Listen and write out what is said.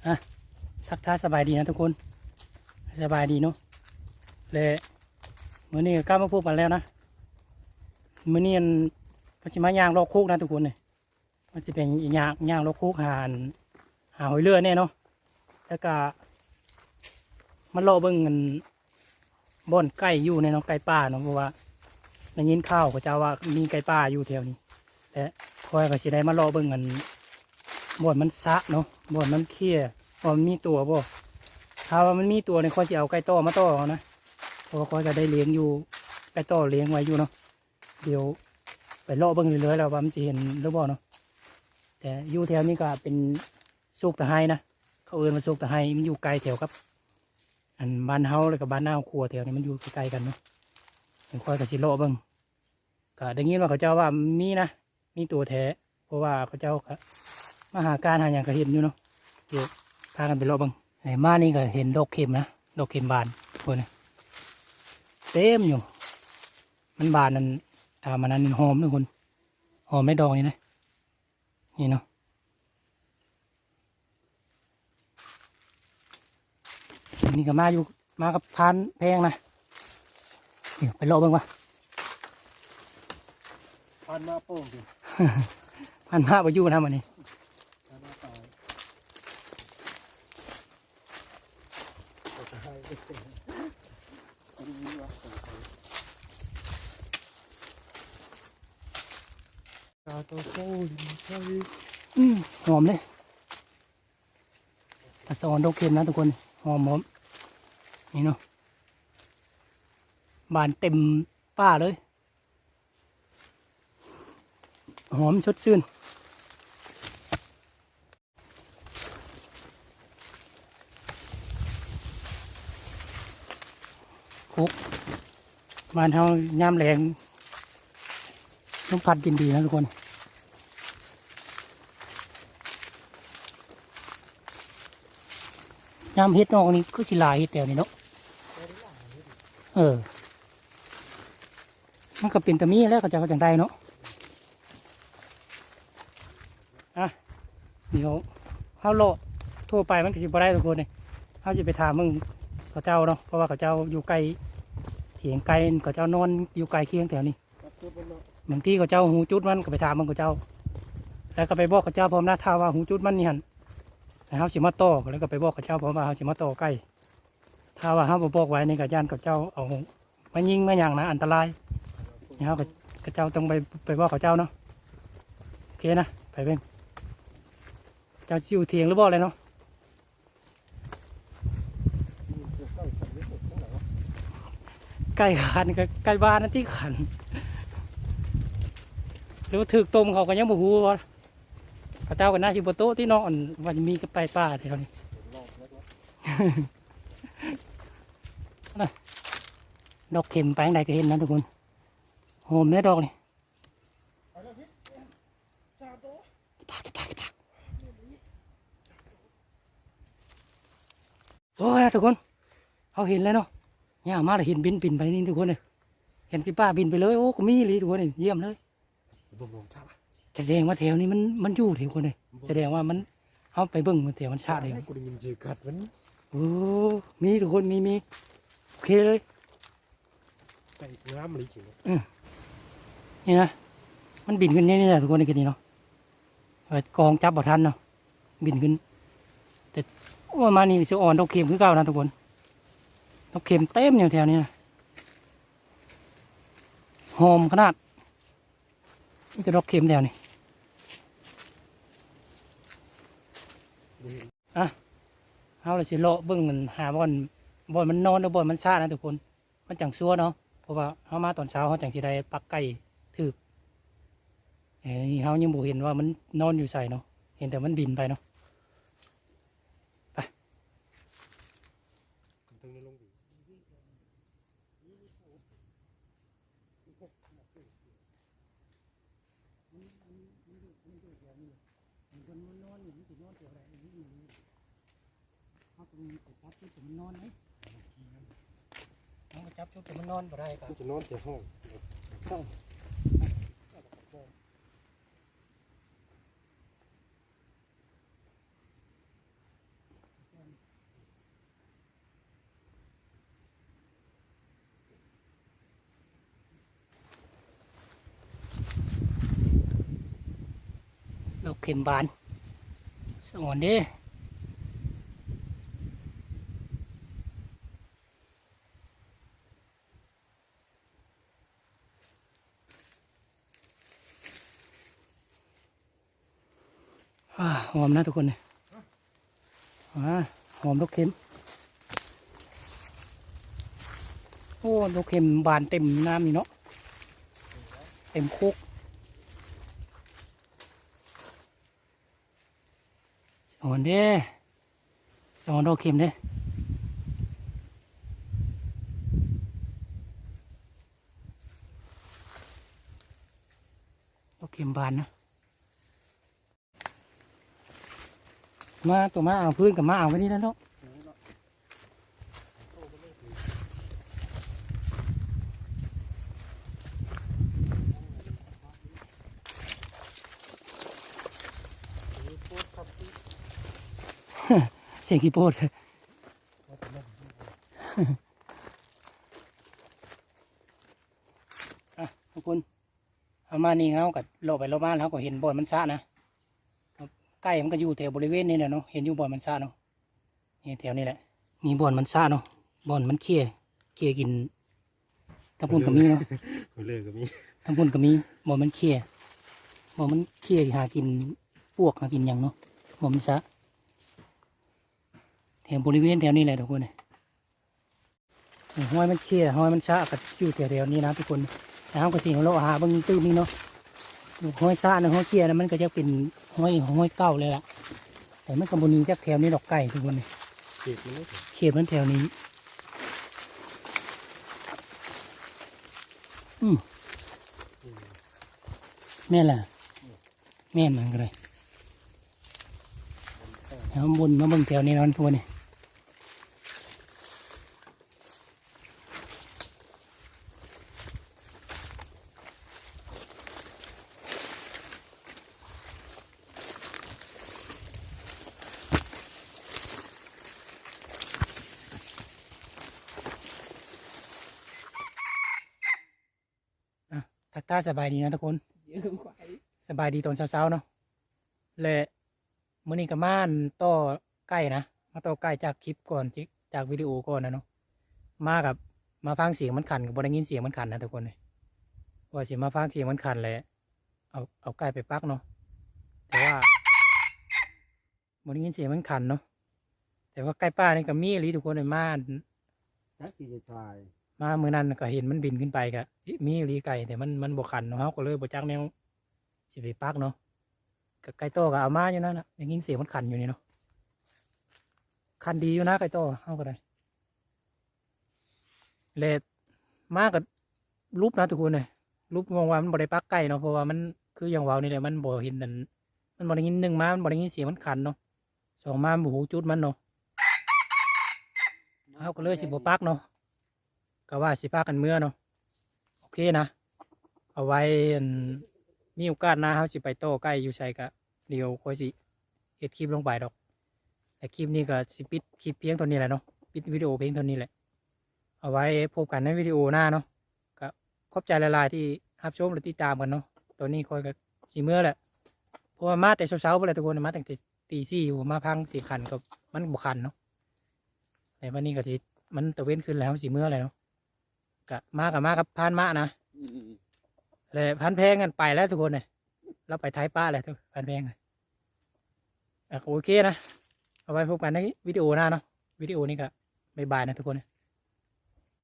ອ່ະ ທັກທາຍສະບາຍດີນະທຸກຄົນ ສະບາຍດີເນາະ ແລະ ມື້ນີ້ກໍກັບມາພົບກັນແລ້ວນະ. ມື້ນີ້ອັນ ກໍຊິມາຍ່າງເລາະໂຄກນະທຸກຄົນເອີຍ. ມັນຊິເປັນຍ່າງ ຍ່າງເລາະໂຄກ ຫາ ຫາຫອຍເລືອແດ່ເນາະ ແລ້ວກະມາເລາະເບິ່ງອັນບ່ອນໄກ່ຢູ່ແດ່ເນາະ ໄກ່ປ່າເນາະ ເພາະວ່າໄດ້ຍິນຂ່າວເຂົາເຈົ້າວ່າມີໄກ່ປ່າຢູ່ແຖວນີ້ ແລະ ຂ້ອຍກໍຊິໄດ້ມາເລາະເບິ່ງອັນບ່ອນມັນສະເນາະ ບ່ອນມັນເຄຍ ວ່າມັນມີຕົວບໍ່. ຖ້າວ່າມັນມີຕົວນີ້ ຂ້ອຍຊິເອົາໄກ່ຕໍ່ມາຕໍ່ເອົານະ ເພາະວ່າຂ້ອຍກໍໄດ້ລ້ຽງຢູ່ ໄກ່ຕໍ່ລ້ຽງໄວ້ຢູ່ເນາະ. ດຽວໄປເລາະເບິ່ງເລື້ອຍໆ ແລ້ວວ່າມັນຊິເຫັນຫຼືບໍ່ເນາະ. ແຕ່ຢູ່ແຖວນີ້ກໍເປັນໂຊກຕາໄຮນະ ເຂົາເອີ້ນວ່າໂຊກຕາໄຮ ມັນຢູ່ໃກ້ແຖວກັບອັນບ້ານເຮົາ ແລ້ວກໍບ້ານນາຄົວ ແຖວນີ້ມັນຢູ່ໃກ້ໆກັນເນາະ. ຂ້ອຍກໍຊິເລາະເບິ່ງ ກໍໄດ້ຍິນວ່າເຂົາເຈົ້າວ່າມີນະ ມີຕົວແທ້ ເພາະວ່າເຂົາເຈົ້າກໍມາຫາການຫາຫຍັງກໍເຫັນຢູ່ເນາະ. ດຽວພາກັນໄປເລາະເບິ່ງ. ເອີ ມານີ້ກໍເຫັນດອກເຂັມນະ ດອກເຂັມບານ ເບິ່ງນະ ເຕັມຢູ່. ມັນບານນັ້ນ ຖ້າມັນນັ້ນຫອມເດີຄົນ ຫອມໃນດອກນີ້ນະ ນີ້ເນາະ. ນີ້ກໍມາຢູ່ ມາກັບພານແພງນະ. ນີ້ໄປເລາະເບິ່ງວ່າ ພານມາໂປ່ງຕິ ພານມາບໍ່ຢູ່ນຳອັນນີ້. ອືມ ຫອມເດ້ ກະສະອອນດອກເຂັມນະທຸກຄົນ ຫອມໆ ນີ້ເນາະ ບານເຕັມປ່າເລີຍ ຫອມສົດຊື່ນ. ໂຄກບ້ານເຮົາຍາມແລ້ງ ລົມພັດເຢັນດີນະທຸກຄົນ. ຍາມເຫັດອອກນີ້ຄືຊິຫຼາຍເຫັດແຖວນີ້ເນາະ. ເອີ ມັນກໍເປັນຕາມີແຫຼະ ເຂົາເຈົ້າກໍຈັ່ງໄດ້ເນາະ. ອ່ະ ດຽວເຮົາເລາະທົ່ວໄປມັນກໍຊິບໍ່ໄດ້ທຸກຄົນເດ້. ເຮົາຊິໄປຖາມເບິ່ງເຂົາເຈົ້າເນາະ ເພາະວ່າເຂົາເຈົ້າຢູ່ໃກ້ ຖຽງໄກ່ ເຂົາເຈົ້ານອນຢູ່ໃກ້ຄຽງແຖວນີ້. ບາງທີເຂົາເຈົ້າຮູ້ຈຸດມັນ ກໍໄປຖາມເບິ່ງເຂົາເຈົ້າ ແລ້ວກໍໄປບອກເຂົາເຈົ້າພ້ອມນະ. ຖ້າວ່າຮູ້ຈຸດມັນນີ້ຫັ້ນ ແລ້ວເຮົາຊິມາຕໍ່ ແລ້ວກໍໄປບອກເຂົາເຈົ້າພ້ອມວ່າເຮົາຊິມາຕໍ່ໄກ່. ຖ້າວ່າເຮົາບໍ່ບອກໄວ້ນີ້ ກໍຢ້ານເຂົາເຈົ້າເອົາມາຍິງມາຫຍັງນະ ອັນຕະລາຍ. ນີ້ເຮົາກໍ ເຂົາເຈົ້າຕ້ອງໄປ ໄປບອກເຂົາເຈົ້າເນາະ. ໂອເຄນະ ໄປເບິ່ງ ເຈົ້າຊິຢູ່ຖຽງຫຼືບໍ່ແຫຼະເນາະ. ໄກ່ຂັນ ກໍໄກ່ບ້ານນັ້ນຕິຂັນ ຫຼືວ່າຖືກຕົມ ເຂົາກໍຍັງບໍ່ຮູ້ວ່າ ເຂົາເຈົ້າກໍໜ້າຊິບໍ່ໂຕະຕິເນາະ ອັນວ່າມີໄກ່ປ່າແຖວນີ້. ດອກເຂັມໄປທາງໃດກໍເຫັນນະທຸກຄົນ ຫອມເດ້ດອກນີ້. ໂອ້ຍ ທຸກຄົນ ເຮົາເຫັນແລ້ວເນາະ ຍ່າງມາແລ້ວເຫັນບິນ ບິນໄປນີ້ທຸກຄົນເອີຍ ເຫັນປີປ່າບິນໄປເລີຍ. ໂອ້ ກໍມີອີ່ຫຼີທຸກຄົນເອີຍ ຢ້ຽມເລີຍ. ສະແດງວ່າແຖວນີ້ມັນ ມັນຢູ່ແຖວຄົນເດ້ ສະແດງວ່າມັນ ເຮົາໄປເບິ່ງແຖວມັນຊະເດ້. ໂອ້ ມີທຸກຄົນ ມີ ມີ ໂອເຄເລີຍ. ໄກ່ງາມອີ່ຫຼີຈິງ. ເອີ ນີ້ນະ ມັນບິນຂຶ້ນນີ້ແຫຼະທຸກຄົນ ນີ້ເນາະ ກອງຈັບບໍ່ທັນເນາະ ບິນຂຶ້ນ. ແຕ່ ໂອ້ ມານີ້ສະອອນດອກເຂັມຄືເກົ່ານະທຸກຄົນ ດອກເຂັມເຕັມຢູ່ແຖວນີ້ນະ ຫອມຂະໜາດ. ມີແຕ່ດອກເຂັມແຖວນີ້. ອ່ະ ເຮົາລະຊິເລາະເບິ່ງ ຫາບ່ອນ ບ່ອນມັນນອນ ຫຼື ບ່ອນມັນຊະນະທຸກຄົນ ມັນຈັ່ງຊົວເນາະ ເພາະວ່າເຮົາມາຕອນເຊົ້າ ເຮົາຈັ່ງຊິໄດ້ປັກໄກ່ຖືກ. ເອີ ເຮົາຍັງບໍ່ເຫັນວ່າມັນນອນຢູ່ໃສເນາະ ເຫັນແຕ່ມັນບິນໄປເນາະ. ໄປ. ມັນ ມັນ ມັນຢູ່ ມັນຢູ່ແຖວນີ້ ມັນ ມັນນອນຢູ່ ມັນຊິນອນແຖວໃດ ອັນນີ້ມັນ ເຮົາຕ້ອງໄປຈັບຈຸດທີ່ມັນນອນເດ້ ເຮົາໄປຈັບຈຸດທີ່ມັນນອນບໍ່ໄດ້ກໍ ມັນຈະນອນແຖວຫ້ອງ ເຈົ້າ. ເອີ ເອົາໄປກ່ອນ. ເຂັມບານ ສະອອນເດ້. ອາ ຫອມນະທຸກຄົນ ອາ ຫອມດອກເຂັມ. ໂອ້ ດອກເຂັມບານເຕັມນ້ຳນີ້ເນາະ ເຕັມໂຄກ. ສະອອນເດ້ ສະອອນດອກເຂັມເດ້ ດອກເຂັມບານນະ. ມາ ໂຕມາເອົາ ພື້ນກໍມາເອົາໄວ້ນີ້ແຫຼະເນາະ. ສຽງຂີ້ໂພດ ອ່ະ ທຸກຄົນ ເຮົາມານີ້ ເຮົາກໍເລາະໄປເລາະມາ ເຮົາກໍເຫັນບ່ອນມັນຊະນະ. ໄກ່ມັນກໍຢູ່ແຖວບໍລິເວນນີ້ແຫຼະເນາະ ເຫັນຢູ່ບ່ອນມັນຊະເນາະ ນີ້ແຖວນີ້ແຫຼະ ນີ້ບ່ອນມັນຊະເນາະ ບ່ອນມັນເຄຍ ເຄຍກິນ. ທາງພຸ້ນກໍມີເນາະ ເລີກກໍມີ ທາງພຸ້ນກໍມີ ບ່ອນມັນເຄຍ ບ່ອນມັນເຄຍຫາກິນປວກ ຫາກິນຫຍັງເນາະ ບ່ອນມັນຊະ ແຖວບໍລິເວນແຖວນີ້ແຫຼະທຸກຄົນ. ຮອຍມັນເຄຍ ຮອຍມັນຊະກໍຢູ່ແຖວໆນີ້ນະທຸກຄົນ. ແລ້ວເຮົາກໍຊິເລາະຫາເບິ່ງຕື່ມນີ້ເນາະ ຮອຍຊະນະ ຮອຍເຄຍນະ ມັນກໍຈະເປັນຮອຍ ຮອຍເກົ່າເລີຍລະ ແຕ່ມັນກໍບໍ່ໜີຈາກແຖວນີ້ດອກ ໄກ່ທຸກຄົນ. ເຂດມັນເລີຍ ເຂດມັນແຖວນີ້. ອືມ ແມ່ນລະ ແມ່ນ ມັນກໍໄດ້ ເຮົາວົນມາເບິ່ງແຖວນີ້ນອນທົ່ວນີ້. ອ່ະ ທັກທາຍສະບາຍດີນະທຸກຄົນ ສະບາຍດີຕອນເຊົ້າໆເນາະ ແລະ ມື້ນີ້ກໍມາ ອັນ ຕໍ່ໄກ່ນະ ມາຕໍ່ໄກ່ຈາກຄລິບກ່ອນ ຈາກວິດີໂອກ່ອນນະເນາະ. ມາກັບ ມາຟັງສຽງມັນຂັນ ກໍບໍ່ໄດ້ຍິນສຽງມັນຂັນນະທຸກຄົນເອີຍ ວ່າຊິມາຟັງສຽງມັນຂັນແຫຼະ ເອົາ ເອົາໄກ່ໄປປັກເນາະ ແຕ່ວ່າ ບໍ່ໄດ້ຍິນສຽງມັນຂັນເນາະ. ແຕ່ວ່າໄກ່ປ່ານີ້ກໍມີອີ່ຫຼີທຸກຄົນເອີຍ ມາ ຈັກຊິໄດ້ຖ່າຍ ມາມື້ນັ້ນກໍເຫັນມັນບິນຂຶ້ນໄປ ກໍມີອີ່ຫຼີໄກ່ ແຕ່ມັນ ມັນບໍ່ຂັນເນາະ ເຮົາກໍເລີຍບໍ່ຈັກແນວຊິໄປປັກເນາະ. ກໍໄກ່ຕໍ່ກໍເອົາມາຢູ່ນັ້ນນະ ໄດ້ຍິນສຽງມັນຂັນຢູ່ນີ້ເນາະ ຂັນດີຢູ່ນະໄກ່ຕໍ່ເຮົາກໍໄດ້. ແລະ ມາກໍຫຼຸບນະທຸກຄົນເອີຍ ຫຼຸບ ເພາະວ່າມັນບໍ່ໄດ້ປັກໄກ່ເນາະ ເພາະວ່າມັນ ຄືຢ່າງເວົ້ານີ້ແຫຼະ ມັນບໍ່ເຫັນອັນ ມັນບໍ່ໄດ້ຍິນ ໜຶ່ງມາມັນບໍ່ໄດ້ຍິນສຽງມັນຂັນເນາະ ສອງມາມັນບໍ່ຮູ້ຈຸດມັນເນາະ. ເຮົາກໍເລີຍຊິບໍ່ປັກເນາະ ກໍວ່າຊິພາກັນເມືອເນາະ. ໂອເຄນະ ເອົາໄວ້ ອັນ ມີໂອກາດໜ້າເຮົາຊິໄປຕໍ່ໄກ່ຢູ່ໃສ ກໍດຽວຂ້ອຍຊິເຮັດຄລິບລົງໄປດອກ. ແລະ ຄລິບນີ້ກໍຊິປິດຄລິບພຽງເທົ່ານີ້ແຫຼະເນາະ ປິດວິດີໂອພຽງເທົ່ານີ້ແຫຼະ. ເອົາໄວ້ພົບກັນໃນວິດີໂອໜ້າເນາະ. ກໍຂອບໃຈຫຼາຍໆທີ່ຮັບຊົມ ແລະ ຕິດຕາມກັນເນາະ. ຕອນນີ້ຂ້ອຍກໍຊິເມືອແຫຼະ ເພາະວ່າມາແຕ່ເຊົ້າໆພຸ້ນແຫຼະທຸກຄົນ ມາຕັ້ງແຕ່ຕີສີ່ ມາຟັງສຽງຂັນກໍມັນບໍ່ຂັນເນາະ. ແຕ່ບັດນີ້ກໍຊິ ມັນຕາເວັນຂຶ້ນແລ້ວ ເຮົາຊິເມືອແລ້ວເນາະ. ກະມາ ກະມາກັບພານມະນະ ອືມ ແລະ ພານແພງນັ້ນໄປແລ້ວທຸກຄົນເອີຍ ລາວໄປໄຖປາແລ້ວ ພານແພງ. ອ່ະ ໂອເຄນະ ເອົາໄວ້ພົບກັນໃນວິດີໂອໜ້າເນາະ. ວິດີໂອນີ້ກະບາຍບາຍນະທຸກຄົນເອີຍ.